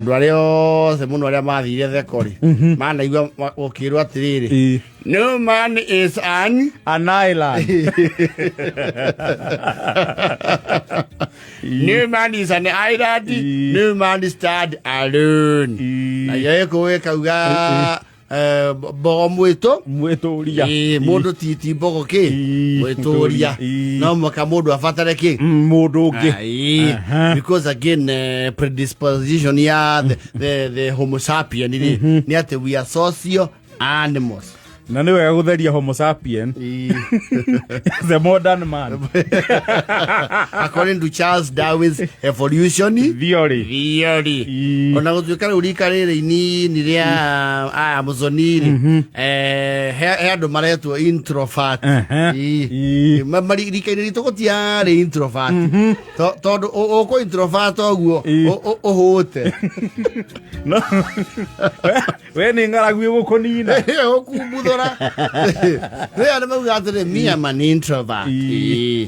Andũ arĩa othe mũno arĩa mathire thekorĩ manaigua gũkĩrwo atĩrĩrĩ, "No man is an An island. No man is an island. No man stand alone." Na yo ĩkauga mbogo mwĩtũ. Mwĩtũria. Ĩĩ, mũndũ ti mbogo kĩ mwĩtũria. No mũhaka mũndũ abatare kĩ? Mũndũ ũngĩ. Aye. Because again, predisposition ya the homo sapien rĩ, nĩ atĩ we are social animals. Na nĩ wega gũtheria homo sapien, the modern man. According to Charles Darwin's evolution theory. Theory. Ona gũtuĩka rĩu rika rĩrĩ inini rĩa aya Amazoni rĩ, he andũ maretwo introvert. Rika-inĩ ritũ gũtiarĩ introvert. Tondũ ũkũ introvert ũguo ũhũte. No, we nĩ ng'aragu ĩgũkũnina. Ũkumbuthũra rĩu andũ mauga atĩrĩ, "Me am an introvert."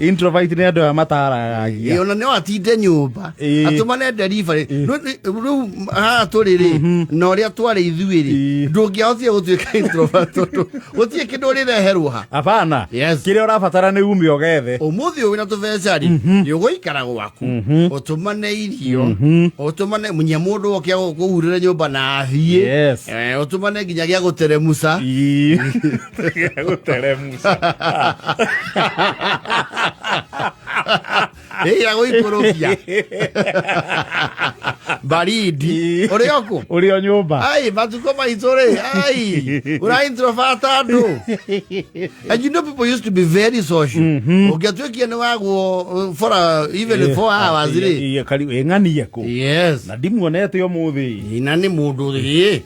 Introvert nĩ andũ aya mataragagia. Ona no atinde nyũmba atũmane delivery. Rĩu haha tũrĩ rĩ, na ũrĩa twarĩ ithuĩ rĩ, ndũngĩahotire gũtuĩka introvert tondũ gũtirĩ kĩndũ ũrĩreherwo ha. Hapana. Yes. Kĩrĩa ũrabatara nĩ ume ũgethe. Ũmũthĩ ũyũ wĩna tũbeca rĩ, nĩ ũgũikara gwaku, ũtũmane irio, ũtũmane munya mũndũ oke kũhurĩre nyũmba na athiĩ. Ũtũmane nginya gĩa gũteremuca. Gũteremuca. Ĩ ya gũikũrũkia baridi ũrĩ oku. Ũrĩ o nyũmba. Ai, matukũ maitũ rĩ, ai, ũra introvert andũ. And you know people used to be very social. Ũngĩatuĩkia nĩ wagwo for even 4 hours rĩ. Ĩng'anie kũ? Yes. Na ndimuonete ũmũthĩ. Na nĩ mũndũ ĩ.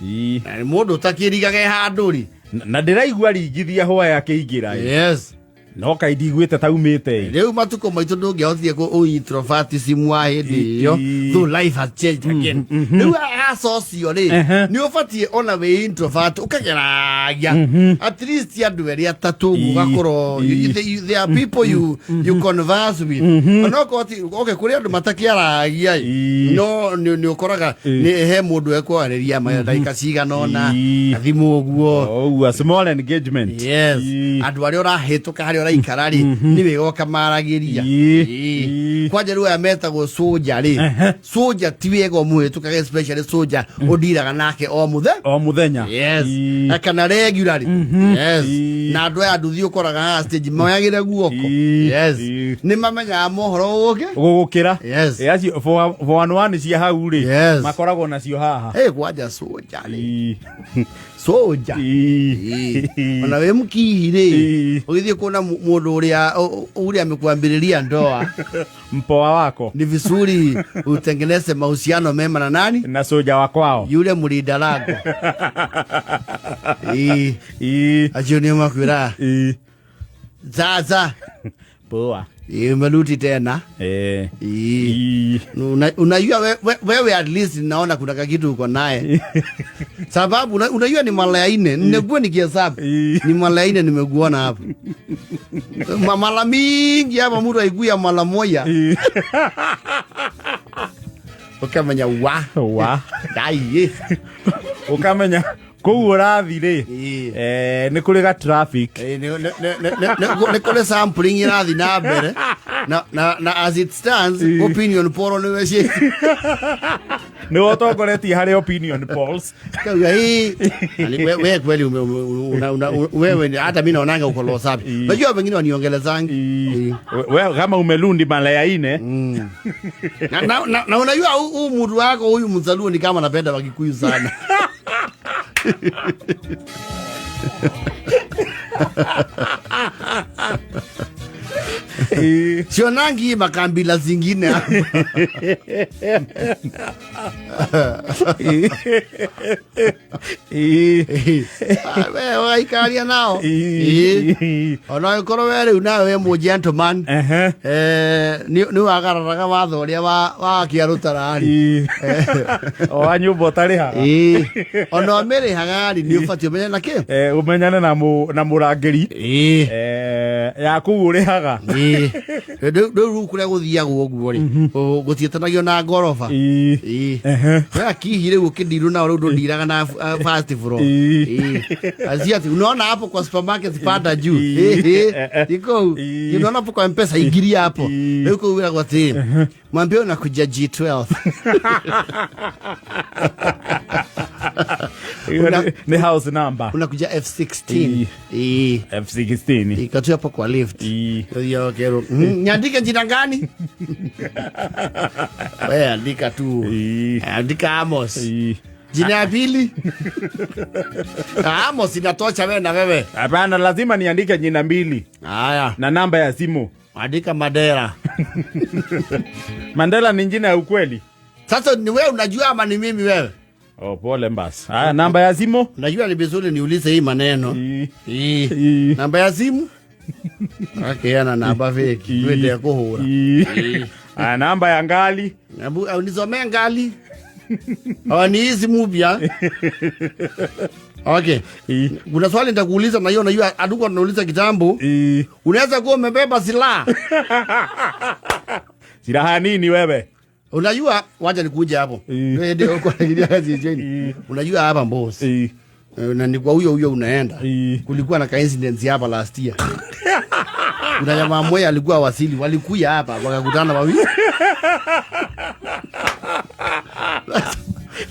Na nĩ mũndũ ũtakĩrigage handũ rĩ. Na ndĩraigua ringithia hwaĩ akĩingĩra ĩ. No kaĩ ndiguĩte taumĩte ĩ. Rĩu matukũ maitũ ndũngĩahotire kũ introvertism wa hĩndĩ ĩyo. Though life has changed again. Rĩu asa ũcio rĩ, nĩ ũbatiĩ ona wĩ introvert ũkageragia at least andũ erĩ atatũ ũgakorwo there are people you converse with. Onokorwo ti okay, kũrĩ andũ matakĩaragia ĩ, no nĩ ũkoraga nĩ he mũndũ ekwarĩria ndagĩka cigana ũna na thimũ ũguo. Oh, a small engagement. Yes. Andũ arĩa ũrahĩtũka harĩa ũraikara rĩ, nĩ wega ũkamaragĩria. Kwanja rĩu aya metagwo soja rĩ, soja ti wega ũmũhĩtũkage, especially soja ũndiraga nake o mũthe O mũthenya. Yes. Na kana regularly. Yes. Na andũ aya nduthi ũkoraga haha stage moyagĩre guoko. Yes. Nĩ mamenyaga mohoro ũgũkĩ Gũgũkĩra. Yes. Ĩ, acio for one one cia hau rĩ, makoragwo nacio haha. Ĩ, kwanja soja rĩ, soja. Ona wĩ mũkihi rĩ, ũgĩthiĩ kuona mũndũ ũrĩa ũrĩa amekuambĩrĩria ndoa, mpoa wako, ni vizuri utengeneze mahusiano mema na nani? Na soja wa kwao. Yule mlinda lango. Ĩ, acio nĩo makwĩra sasa Poa. Ĩ, umerudi tena. Ĩ. Unajua wewe at least naona kuna kakitu uko naye, sababu unajua ni mara ya nne nimekuwa nikihesabu, ni mara ya nne nimekuona hapa. Mara mingi hapa mtu aikuya mara moja, ukamenya wa wa dai. Ũkamenya kũu ũrathi rĩ, nĩ kũrĩ ga traffic. Eh, nĩ kũrĩ sampling ĩrathiĩ na mbere na as it stands, opinion poll nĩwe ci Nĩwe ũtongoretie harĩ opinion polls. Kauga hii yani, we kweli wewe hata mimi naonanga uko roho safi. Unajua wengine waniongelezangi. We, kama umelundi mara ya ine. Na unajua huu mtu wako huyu Mzaluo ni kama anapenda Wakikuyu sana. Sionangi makambila zingine hapa. Ah, wewe waikaria nao. Ona ĩkorwo we rĩu nawe wĩ mũ gentleman, nĩ wagararaga watho ũrĩa wa kĩarũtararĩ. O wa nyũmba ũtarĩhaga. Ona ũmĩrĩhaga rĩ, nĩ ũbatiĩ ũmenye na kĩ Eh, ũmenyane na mũrangĩri ya kũu ũrĩhaga. Ĩĩ. Rĩu kũrĩa gũthiagwo ũguo rĩ, gũtiĩtanagio na ngoroba. Ĩĩ. Ĩĩ. Ehe. Wewe kihi rĩu ũkĩndirwo nao rĩu ndũndiraga na first floor. Ĩĩ. Ĩĩ. Acia ati unaona hapo kwa supermarket panda juu. Ĩĩ. Ĩĩ. Iko. Ĩĩ. Unaona hapo kwa M-Pesa ingiria hapo. Ĩĩ. Rĩu kũu wĩragwo atĩ mwambie unakuja G12. Ĩyo nĩ house number. Unakuja F16. Ĩĩ. F16. Ikatu hapo kwa lift. Ĩĩ. Hiyo kero. Niandike jina gani? Wewe andika tu. Ĩĩ. Andika Amos. Ĩĩ. Jina ya pili? Amos inatosha wewe na wewe. Hapana, lazima niandike jina mbili Haya, na namba ya simu. andika Mandela. Mandela ni jina ya ukweli. Sasa ni wewe unajua ama ni mimi wewe? Oh, pole mbasi. Haya, namba ya simu. Unajua ni vizuri niulize hii maneno. Ĩĩ. Ĩĩ. Ĩĩ. Namba ya simu? Akiana namba fake. Ĩĩ. Wende kuhura. Ĩĩ. Haya, namba ya ngali. Abu unisomee ngali. Oh, ni hizi mpya. Okay. Ĩĩ. Kuna swali nitakuuliza na hiyo najua hatukuwa tunauliza kitambo. Ĩĩ. Unaweza kuwa umebeba silaha. Silaha nini wewe? Unajua, wacha nikuja hapo. Ĩĩ. Wewe ndio uko na kazi jeni. Ĩĩ. Unajua hapa boss. Ĩĩ. Na ni kwa huyo huyo unaenda. Ĩĩ. Kulikuwa na coincidence hapa last year. Kuna jamaa mmoja alikuwa wasili, walikuja hapa wakakutana wawili.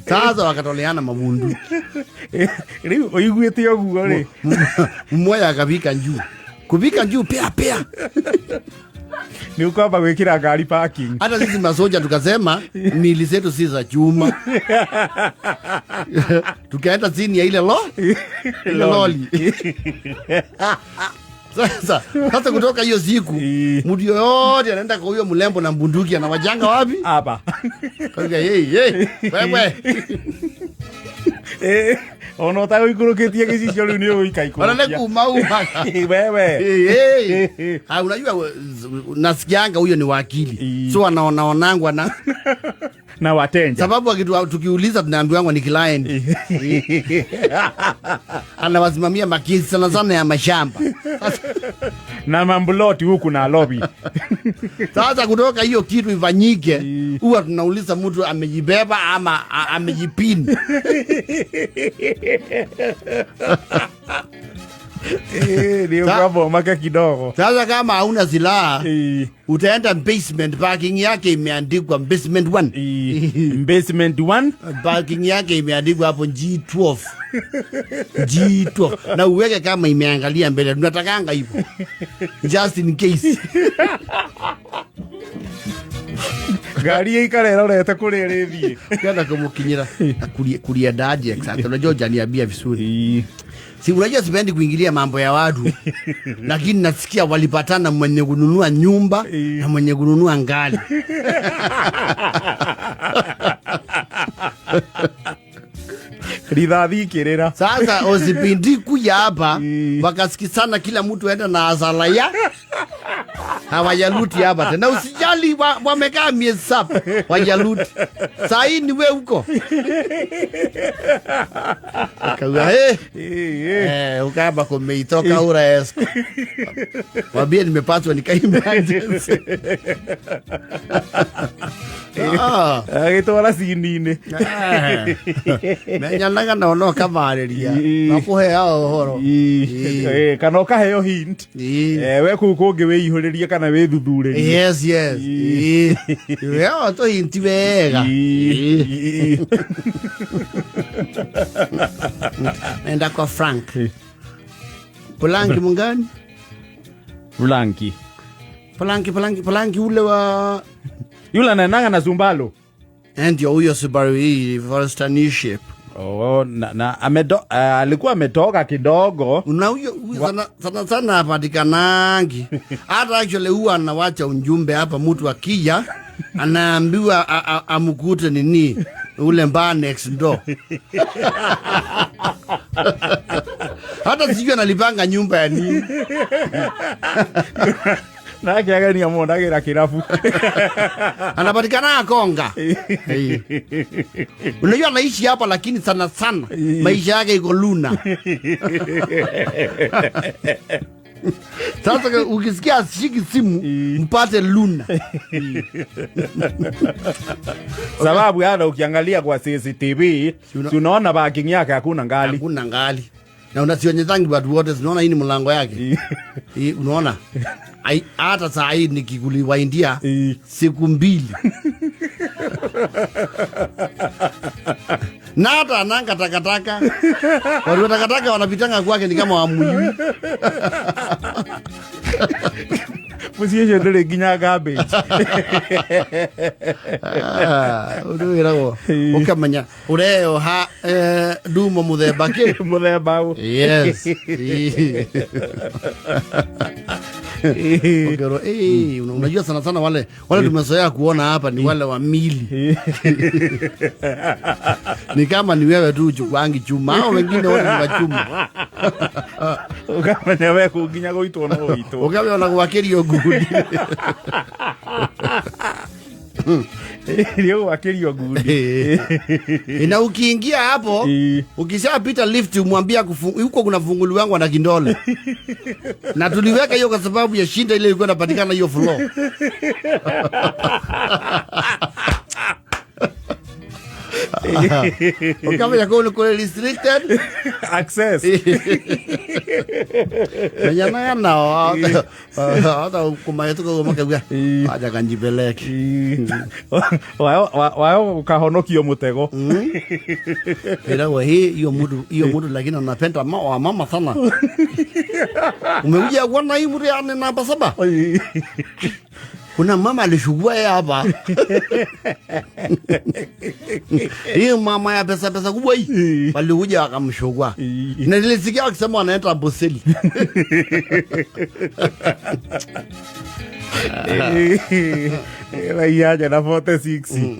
Sasa wakatoleana mabundu. Rĩu ũiguĩte ũguo rĩ. Mmoja akavika juu. Kuvika juu pea pea. Nĩ ũkwamba gwĩkĩra ngari parking. Hata sisi masoja tukasema miili zetu si za chuma. Tukaenda chini ya ile loli. Sasa kutoka hiyo siku Ii. mtu yoyote anaenda kwa huyo mlembo na bunduki anawajanga wapi? Hapa. Kaambia hey hey wewe. Eh, ona ũtagũikũrũkĩtie gĩcicio rĩu nĩ ũgũikaikũrũkia. Ona nĩ kuma uma. Wewe. Hey, hey. Ah, unajua nasikianga huyo ni wakili. Ii. So anaonaonangwa na Na watenja. sababu tukiuliza tunaambiwangwa ni client. Anawasimamia makesi sana sana ya mashamba. Na mambloti huku na lobby. Sasa kutoka hiyo kitu ifanyike, huwa tunauliza mtu amejibeba ama amejipini. Eh, ndio kwamba maka kidogo. Sasa kama hauna silaha, Eh, utaenda basement, parking yake imeandikwa basement 1. eh, basement 1. Parking yake imeandikwa hapo G12. G12. Na uweke kama imeangalia mbele, tunatakanga hivyo. Just in case. Ngari ĩikare ĩrorete kũrĩa ĩrĩthiĩ. Ukienda kumukinyira na kulia daji exactly. Unajua hujaniambia vizuri. Eh. Si unajua sipendi kuingilia mambo ya watu. Lakini nasikia walipatana mwenye kununua nyumba na mwenye kununua ngali. Rithathi ikĩrĩra. Sasa usipindi kuja hapa Ii. wakasikizana kila mtu aenda na hasara ya hawajaluti hapa tena. Usijali wamekaa miezi 7 wajaluti. Saa hii ni wewe huko. Akawa, Eh, eh. ukaba kumeitoka ura esco. Mwambie nimepatwa nika emergency. Agĩtwara cini-inĩ. Menyanaga na ono kamarĩria. Ii. Makũheaga ũhoro. Ii. Eh, kana ũkaheo hint. Ii. Eh, we kũu kũngĩ wĩihũrĩrie kana wĩthuthurĩrie. Yes, yes. Ii. Ii. Weo to hinti wega. Ii. Ii. Ii. Naenda kwa Frank. Ii. Polanki mungani? Blanki. Polanki ule wa Yule anaendanga na Subaru. Ndio huyo Subaru hii Forester new shape. Oh, na alikuwa ametoka kidogo. Una huyo sana sana sana hapatikanangi. Hata actually huwa anawacha ujumbe hapa, mtu akija anaambiwa amkute nini ule mbaa next door. Hata sijui analipanga nyumba ya nini. Nake ageni amuonagira kirabu. Anapatikana Konga. Unajua anaishi hapa lakini sana sana maisha yake iko Luna. Sasa ukisikia ashiki simu, mpate Luna. Sababu hata ukiangalia kwa CCTV, si unaona parking yake hakuna ngali. Hakuna ngali. Na unasionyezangi watu wote, unaona hii ni mlango yake. Hii, unaona? Hata saa hii nikikuliwaindia siku 2. Na hata ananga takataka. Watu wa takataka wanapitanga kwake ni kama wamuyui. Mũciĩ ũcio ndũrĩ nginya garbage. Ũndũ wĩragwo ũkamenya ũreyoha, ndumo mũthemba kĩ? Mũthemba ũ. Yes. Ũkerwo, unajua sana sana wale tumezoea kuona hapa ni wale wa mili. Ni kama ni wewe tu uchukuangi chuma, hao wengine wote ni wa chuma. Ũkamenya we kũu nginya gũitwo no gũitwo. Ũkamenya ona gwakĩrio ngundi. Nĩ ũgwakĩrio ngundi. Na ukiingia hapo, ukishapita lift umwambia huko kuna funguli wangu ana kindole. Na tuliweka hiyo kwa sababu ya shinda ile ilikuwa inapatikana hiyo floor. Ukamenya kwa uko restricted access. Menya na na hata kumayetuka kwa makagwa. Aja kanjipeleke. Wao ukahonokio mutego. Ila wa hii hiyo mudu lakini anapenda wa mama sana. Umekuja kuona hii mudu ya namba 7? Kuna mama alishugua ya hapa. Hii mama ya pesa pesa kubwa hii. Walikuja wakamshugua. Na nilisikia wakisema wanaenda Amboseli. Raia jana 46.